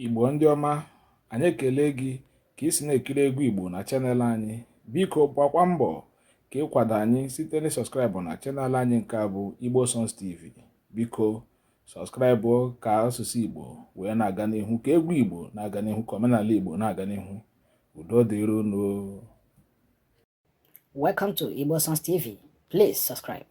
Igbo ndị ọma, anyị ekele gị ka ị si na-ekiri egwu Igbo na channel anyị. Biko gbakwa mbọ ka ị kwado anyị site na subscribe na channel anyị nke a bụ Igbo Songs TV. Biko subscribe ka asụsụ Igbo wee na-aga n'ihu, ka egwu Igbo na-aga n'ihu, ka omenala Igbo na-aga n'ihu. Udo dịrị unu. Welcome to Igbo Songs TV. Please subscribe.